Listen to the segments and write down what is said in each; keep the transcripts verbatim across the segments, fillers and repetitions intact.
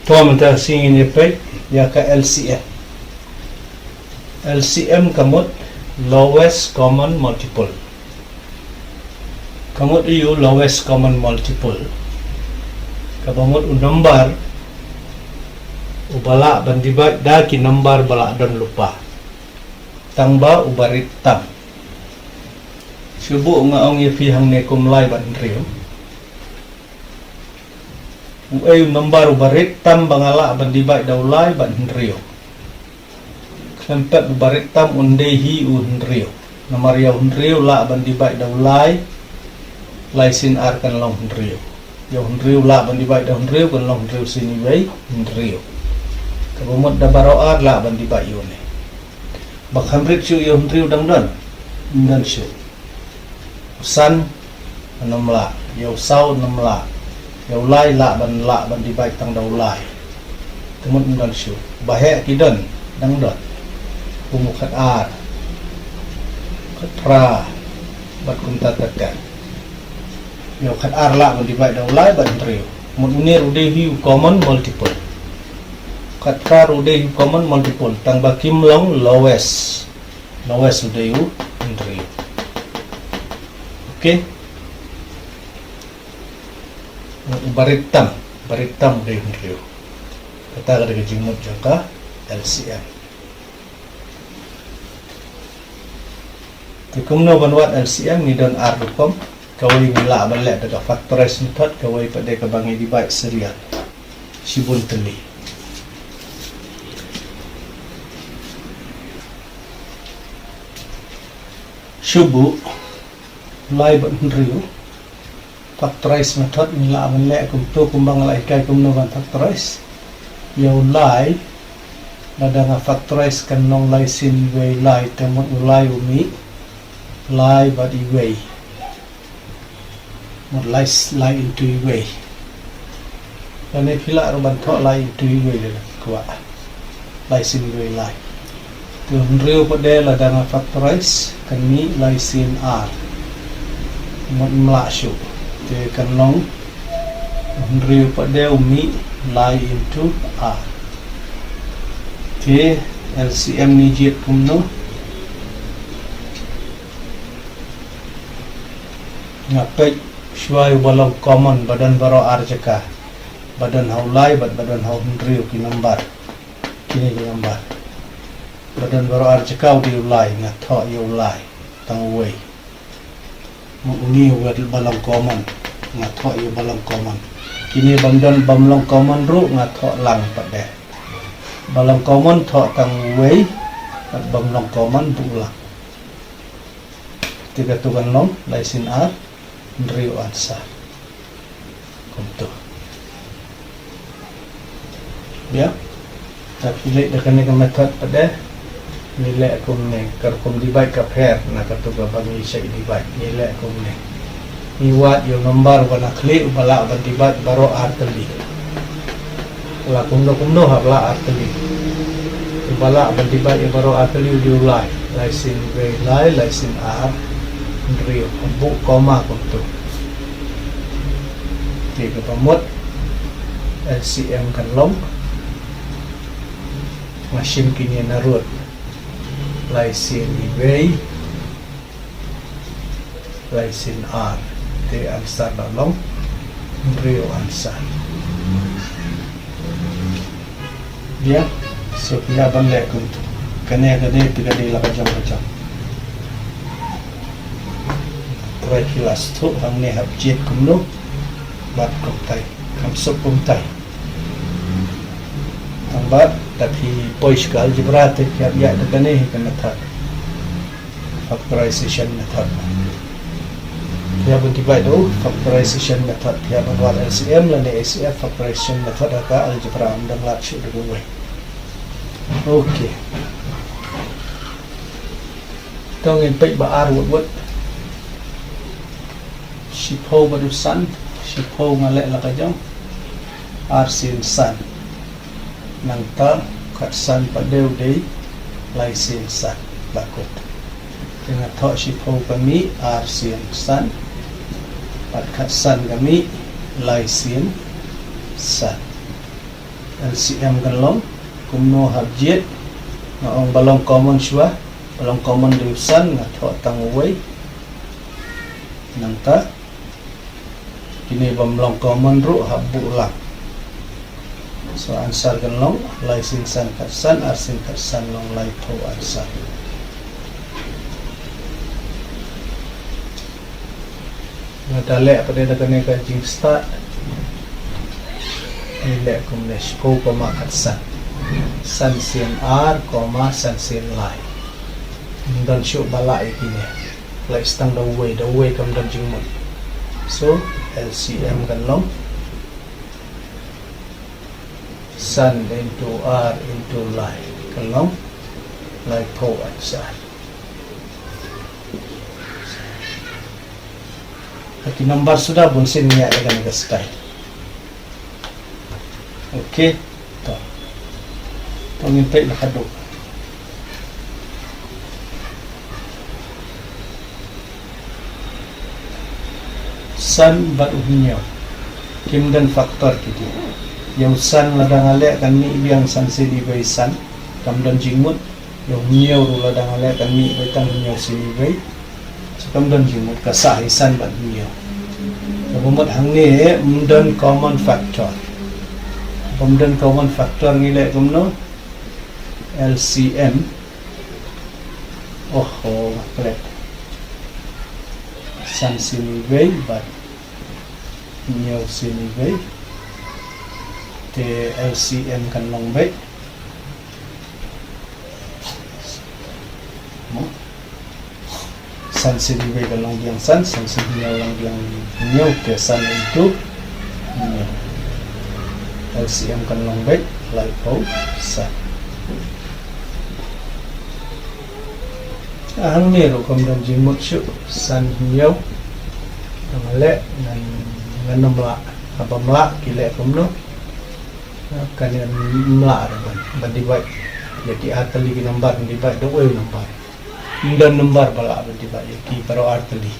To mynta shi ngin ïa peit ïa ka L C M. L C M ka mut lowest common multiple. Ka mut ïa u lowest common multiple. Kaba mut u number uba lah ban divide da ki number ba lah don lypa. Tang ba uba rit tam. Shu buh nga ong ïa phi hangne kum lai bad hynriew. Uei u number uba rit tam ba nga lah ban divide da u lai bad hynriew? Khlem pep uba rit tam un dei hi u hynriew. Namar ïa u hynriew lah ban divide da u lai, lai sien ar kan long hynriew. Ïa u hynriew lah ban divide da u hynriew kan long hynriew sien iwei, hynriew. Kaba mut da baroh ar lah ban divide ïa une. Ba kham rit shuh ïa u hynriew dang don. Ym don shuh. U san, ym lah. Ïa u saw, ym lah. Ïa u lai lah ban, lah ban divide tang da u lai. Te mut ym don shuh. Ba heh ki don, dang don. Kum u khat ar, khat phra, bad kumta ter ter. Ïa u khat ar lah ban divide da u lai bad hynriew. Mut une ruh dei hi u common multiple. Khat phra ruh dei hi u common multiple. Tang ba kim long lowest. Lowest u dei u hynriew. Okay. Uba rit tam, uba rit tam u dei u hynriew. Kata ka dei ka jingmut jong ka L C M. Te kumno ban wad L C M ngi don ar rukom. Kawei ngi lah ban leh da ka factorize method, kawei pat de kaba ngi divide serial. Shibun tylli. Shu buh lai bad hynriew. Factorize method ngi lah ban leh kumto, kumba nga la hikai kumno ban factorize. Ïa u lai, lada nga factorize kan long lai sien iwei lai, te mut u lai u mih lai bad iwei. Mut lai s-, lai into iwei. Lane phi lah ruh ban thoh lai into iwei lada kwah. Lai sien iwei lai. Te hynriew pat de lada nga factorize kan mih lai sien ar. Mut ym lah shuh. Te kan long hynriew pat de u mih lai into ar. Te L C M ngi jied kumno? Nga peit shuwa ïa uba long common, ba don baroh ar jaka. Ba don ha u lai bad ba don ha u hynriew ki number. Kine ki number. Ba don baroh ar jaka u dei u lai, nga thoh ïa u lai. Tang uwei. Mut une uba long common, nga thoh ïa uba long common. Kine bym don, bym long common ruh nga thoh lang pat de. Ba long common thoh tang uwei, bad bym long common buh lang. Te kato kan long lai sien ar, hynriew answer. Kumto. Ïa. Te phi leh da kane ka method pat de. Ngi leh kumne, ka rukom divide ka pher na kato kaba ngi shait divide. Ngi leh kumne. Ngi wad ïa u number uba na khlieh uba lah ban divide baroh ar tylli. La kumno kumno hap lah ar tylli. Uba lah ban divide ïa baroh ar tylli u dei u lai. Lai sien iwei lai, lai sien ar hynriew. Buh comma kumto. Te kaba mut L C M kan long. Nga shim kine narud. Lai sien iwei. Lai sien ar. Te answer la long hynriew answer. Ïa, so phi lah ban leh kumto. Kane ka dei, te ka dei la ka jong ka jong. Trai phi lah sngewthuh hangne hap jied kumno. Bad kumtai. Kham suk kumtai. Tang ba, lada phi poi sha ka algebra te phi hap ïaid da kane hi ka method. Factorization method. Phi hap ban divide da u factorization method. Phi hap ban wad L C M lane H C F, factorization method ha ka algebra ym dang lad shuh da kawei. Okay. To ngin peit ba ar wut wut. Shiphew bad u san, shiphew nga leh la ka jong. Ar sien san. Nangta khatsan pat de u dei lai sien san. La kut. Te nga thoh shiphew ka mih ar sien san. Bad khatsan ka mih lai sien san. L C M kan long kumno hap jied? Nga ong ba long common shuwa, ba long common dei u san, nga thoh tang uwei. Nangta kine bym long common ruh hap buh lang. So answer kan long lai sien san khat san, ar sien khat san long laiphew answer. Nga da leh pat da kane ka jingstad. Ngi leh kumne, shiphew comma khat san. San sien ar, comma san sien lai. Ym don shuh ba lah ïa kine. Leh sdang da uwei, da uwei kam don jingmut. So L C M kan long san into ar into lai, kan long laiphew answer. Ha ki number suda bun sien ngi ïa kane ka style. Okay. To. To ngin peit la ka duk. San bad u hynñiew kim don factor kiti. Ïa u san lada nga leh kan mih biang san sien iwei san, kam don jingmut. Ïa u hynñiew ruh lada nga leh kan mih beit tang hynñiew sien iwei. So kam don jingmut, ka sah hi san bad hynñiew. Kaba mut hangne ym don common factor. Bym don common factor ngi leh kumno? L C M. Oho, nga klet. San sien iwei bad hynñiew sien iwei. Te L C M kan long beit. Mo? San sien iwei kan long biang san, san sien hynñiew long biang hynñiew, te san into hynñiew. L C M kan long beit laiphew san. Ah, hangne ruh kam don jingmut shuh, san hynñiew. Ngan leh, ngan, ngan ym lah, haba ym lah ki leh kumno? Kane ym lah ruh ban, ban divide. Ïa ki ar tylli ki number ban divide da uwei u number. Ym don number ba lah ban divide ïa ki baroh ar tylli.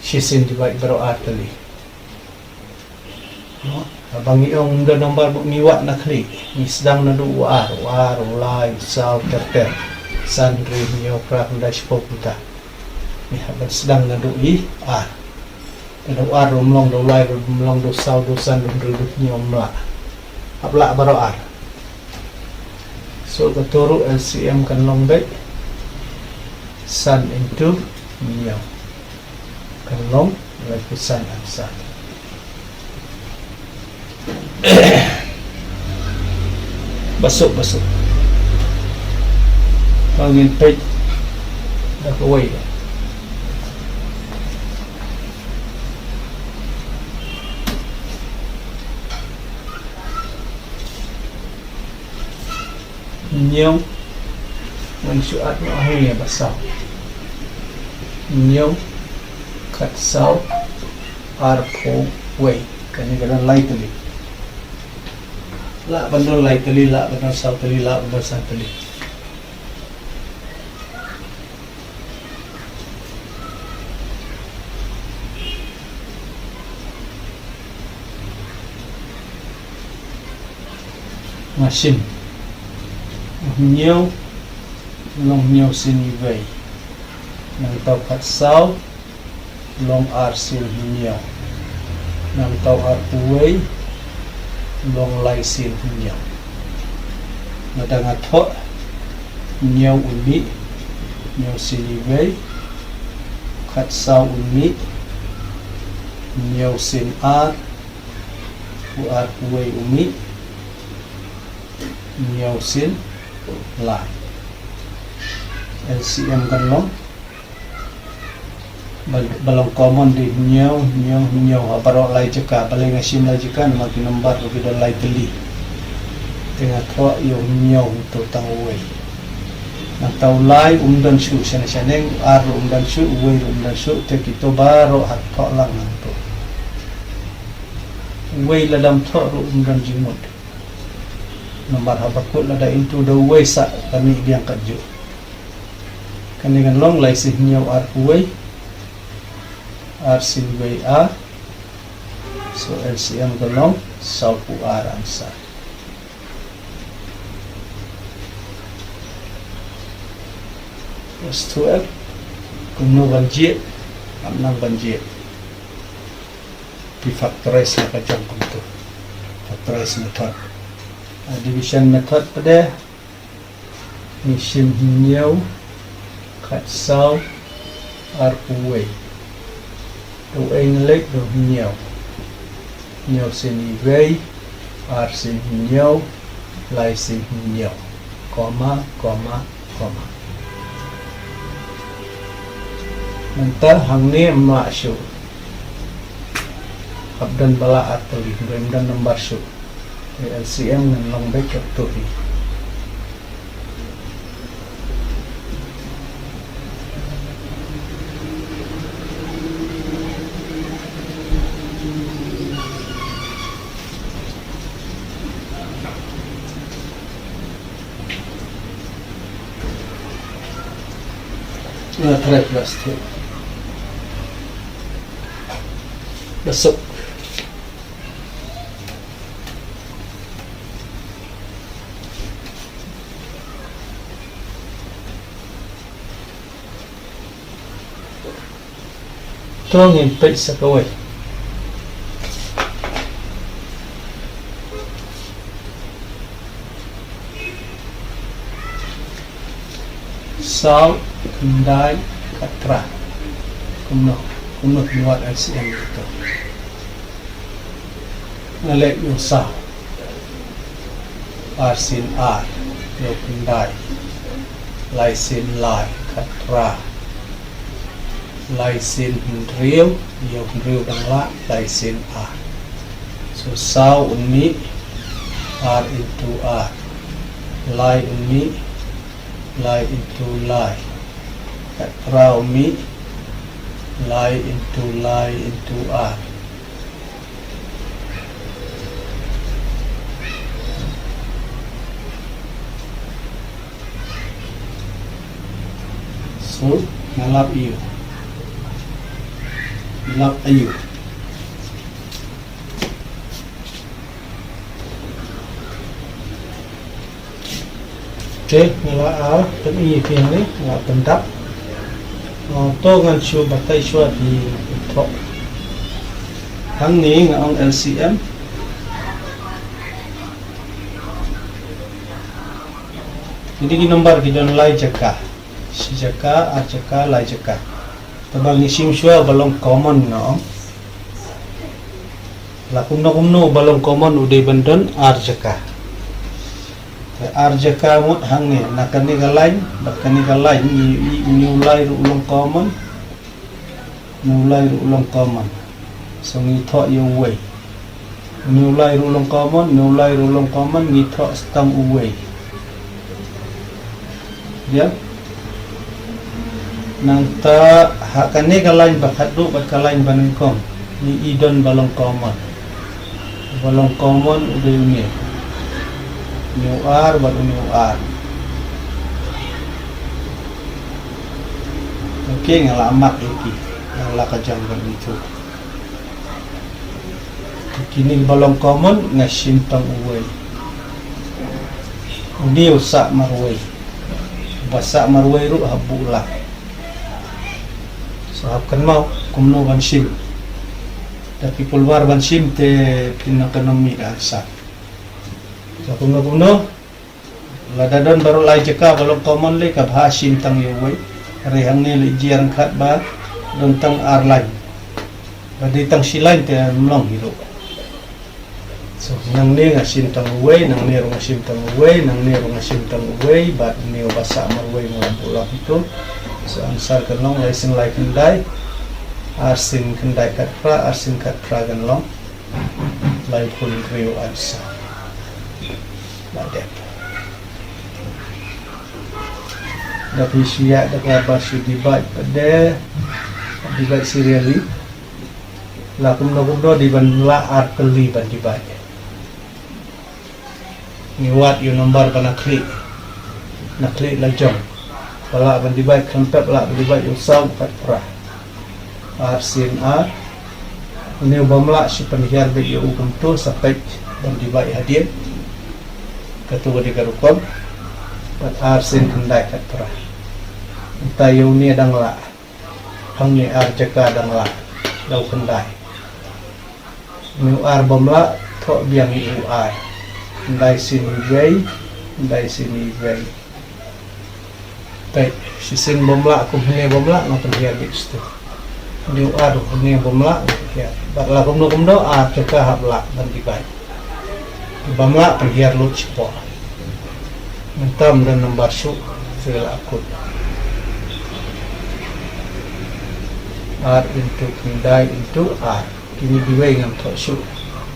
Shisien divide baroh ar tylli. Haba ngi ong ym don number ba ngi wad na khlieh, ngi sdang naduh u ar, u ar, u lai, u saw, ter ter. San, hynriew, hynñiew, phra, khyndai, shiphew, kumta. Ngi hap ban sdang naduh i ar. Te da u ar ruh ym long, da u lai ruh ym long, da u saw, da u san, da u hynriew, da u hynñiew ym lah. Hap lah baroh ar. So kato ruh L C M kan long beit san into hynñiew. Kan long laiphew san answer. Basuk, basuk. Ba ngin peit da kawei. Hynñiew. Ngan shu add noh hangne ba saw. Hynñiew, khatsaw, arphew wei. Kane ka don lai tylli. Lah ban don lai tylli, lah ban don saw tylli, lah ban don san tylli. Nga shim. Hynñiew, long hynñiew sien iwei. Nangta khatsaw, long ar sien hynñiew. Nangta arphew wei, long lai sien hynñiew. Lada nga thoh, hynñiew un mih, hynñiew sien iwei, khatsaw un mih, hynñiew sien ar, u arphew wei un mih, hynñiew sien lai. L C M kan long. Ba, ba long common dei hynñiew, hynñiew, hynñiew ha baroh lai jaka, balei nga shim lai jaka, namar ki number ruh ki don lai tylli. Te nga thoh ïa u hynñiew hangto tang uwei. Nangta u lai um don shuh shane shane, u ar ruh um don shuh, uwei ruh um don shuh, te kito baroh ha thoh lang hangto. Uwei lada ym thoh ruh um don jingmut. Namar haba kut lada into da uwei sa ka mih biang kajuh. Kane kan long lai sien hynñiew arphew wei, ar sien wei ar. So L C M kan long sawphew ar answer. Plus twelve. Kumno ban jied? Ap nang ban jied. Phi factorize la ka jong kumto. Factorize method. Ah, division method pat de. Ngi shim hynñiew, khatsaw, arphew wei. To ei ngi leit to hynñiew. Hynñiew sien iwei, ar sien hynñiew, lai sien hynñiew. Comma, comma, comma. Mynta hangne em lah shuh. Hap don ba la ar tylli, hynrei em don nambar shuh. Te L C M ngan long beit katto hi. Nga try plastik. Besok. To ngin peit sa kawei. Saw, khyndai, khatphra. Kumno, kumno phin wad L C M ïa kito. Nga leh ïa u saw. Ar sien ar, ïa u khyndai. Lai sien lai, khatphra. Lai sien hynriew, ïa u hynriew dang lah, lai sien ar. So saw un mih, ar into ar. Lai un mih, lai into lai. Khatphra un mih, lai into lai into ar. So, nga lap ïa u. Nga lap ïa u. Te nga la, ah, pyni ïa phi hangne, nga la pyndap. Ah, to ngan shu batai shuwa phi thoh. Hangne nga ong L C M. Kine ki number ki don lai jaka. Shi jaka, ar jaka, lai jaka. Te ba ngi shim shuwa ba long common nga ong. La kumno kumno ba long common u dei ban don ar jaka. Te ar jaka mut hangne, na kane ka line bad kane ka line, ngi, ngi, une u lai ruh u long common. Une u lai ruh u long common. So ngi thoh ïa uwei. Une u lai ruh u long common, une u lai ruh u long common, ngi thoh sa tang uwei. Ïa. Nangta ha kane ka line ba khatduh bad ka line ba nyngkong, ngi i don ba long common. Ba long common u dei une. Une u ar bad une u ar. Okay, nga la mark ïa ki. Nga la ka jong bad une tu. Kine ba long common nga shim tang uwei. Une u sah marwei. Ba sah marwei ruh hap buh lah. So hap kynmaw kumno ban shim. Da phi pulwar ban shim te phin nang kynnoh mih da answer. So kumno kumno. Lada don baroh lai jaka ba long common lei, ka bha shim tang ïa uwei. Hynrei hangne leit jia ryngkat ba don tang ar line. Ba dei tang shi line te ym long hi ruh. So nangne nga shim tang uwei, nangne ruh nga shim tang uwei, nangne ruh nga shim tang uwei, bad une uba sah marwei nga la buh lang hi tu. So answer kan long lai sien lai khyndai, ar sien khyndai khatphra, ar sien khatphra kan long laiphew hynriew answer. La dep. Da phi shu ïa da kaba shu divide pat de, divide serially. La kumno kumno dei ban lah ar tylli ban divide. Ngi wad ïa u number ba na khlieh, na khlieh la jong. Ba lah ban divide khlem pep lah ban divide ïa u saw khatphra. Ar sien ar. Une u bym lah shu pynhiar beit ïa u kumto sa peit ban divide hadien. Kato ka dei ka rukom. Bad ar sien khyndai khatphra. Mynta ïa une dang lah. Hangne ar jaka dang lah. Da u khyndai. Une u ar bym lah, thoh biang ïa u ar. Khyndai sien iwei, khyndai sien iwei. Peit, shisien bym lah, kum hangne bym lah, nga pynhiar beit shuh. Une u ar hangne bym lah, nga pynhiar. Bad la kumno kumno, ar jaka hap lah ban divide. Bym lah pynhiar lut shapoh. Mynta ym don nambar shuh, sa lah kut. Ar into khyndai into ar. Kine kiwei ngam thoh shuh.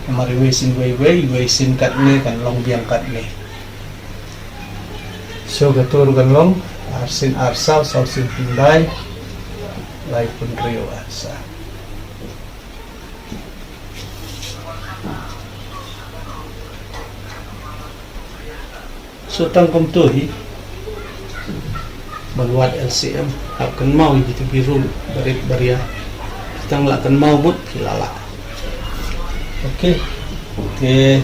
Namar iwei sien iwei iwei, iwei sien katne kan long biang katne. So kato ruh kan long, ar sien ar saw, saw sien khyndai, laiphew hynriew ar saw. So tang kumto hi ban wad L C M, hap kynmaw ïa kito ki rule barit baria. Tang lah kynmaw mut phi la lah. Okay. Te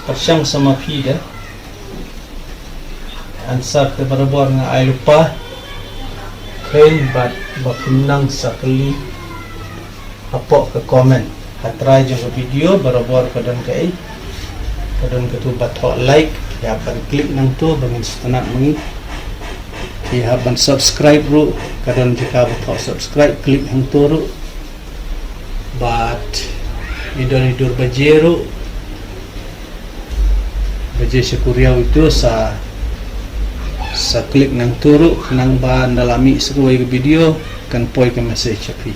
pyrshang sa ma phi da. Answer te barabor nga ai lypa. Kren bad ba phin nang sa kylli hapoh ka comment. Ha trai jong ka video barabor ka don kaei, ka don katu ba thoh like, ïa ban click nangtu ba ngin sngewtynnat ma ngi. Ïa ban subscribe ruh ka don jaka ba thoh subscribe, click hangtu ruh. Bad i don i dur baje ruh. Baje sha kuriaw itu sa, sa click nangtu ruh, nang ba nda la mih sa kawei ka video kan poi ka message sha phi.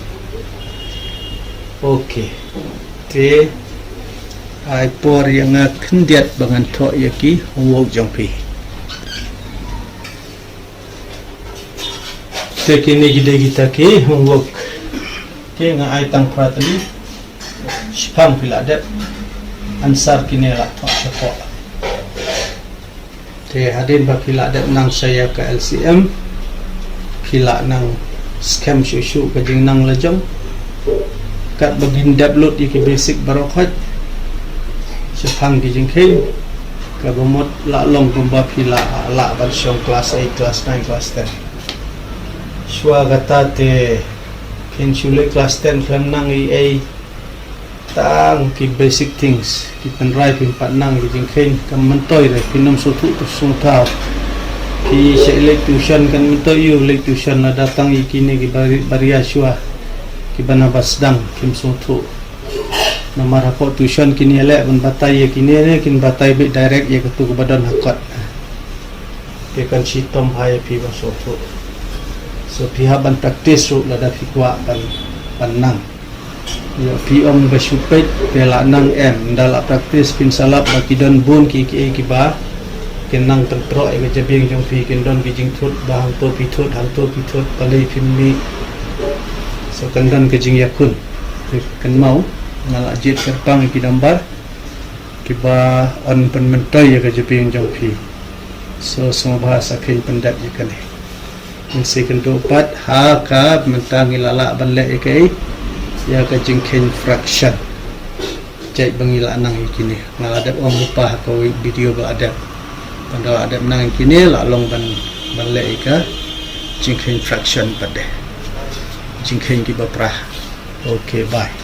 Okay. Te ai por ïa nga khyndiat ba ngan thoh ïa ki homework jong phi. Te kine ki dei kita ki homework. Te nga ai tang phra tylli. Shiphang phi la dep. Answer kine la thoh shapoh. Te hadien ba phi la dep nang sha ïa ka L C M, phi la nang skhem shuh shuh ka jingnang la jong. Katba ngin dep lut ïa ki basic baroh khoit. Shaphang ki jingkheiñ. Kaba mut la long kumba phi la, la ban shong class eight, class nine, class ten. Shuwa kata te phin shu leit class ten khlem nang ei ei. Tang ki basic things, ki tynrai phin pat nang ki jingkheiñ, kan myntoi re, phin ym sngewthuh tu sngewthuh. Phi shait leit tuition, kan myntoi ïa u leit tuition, lada tang ïa kine ki bari-, baria shuwa, kiba naba sdang, kim sngewthuh. Namar hapoh tuition kine leh ban batai ïa kine ne, kin batai beit direct ïa katu kaba don ha kot. Te kan shitom bha ïa phi ban sngewthuh. So phi hap ban practice ruh lada phi kwah ban, ban nang. Ïa phi ong ba shu peit, phi la nang em, nda la practice phin sa lap ba ki don bun ki, ki, kiba kin nang pyntroh ïa ka jabieng jong phi, kin don ki jingthut ba hangto phi thut, hangto phi thut, balei phim mih. So kan don ka jingïakhun. Phi kynmaw, nga la jied kyrpang ïa ki nambar kiba yn pynmyntoi ïa ka jabieng jong phi. So sngewbha sa kheiñ pyndep ïa kane. Ngin sa ïakynduh pat ha ka mynta ngi la lah ban leh ïa kaei, ïa ka jingkheiñ fraction. Jait ba ngi la nang ïa kine. Nga la dep ong lypa ha ka video ba la dep. Tang da la dep nang ïa kine la long ban, ban leh ïa ka jingkheiñ fraction pat de. Jingkheiñ kiba pra. Okay, bye.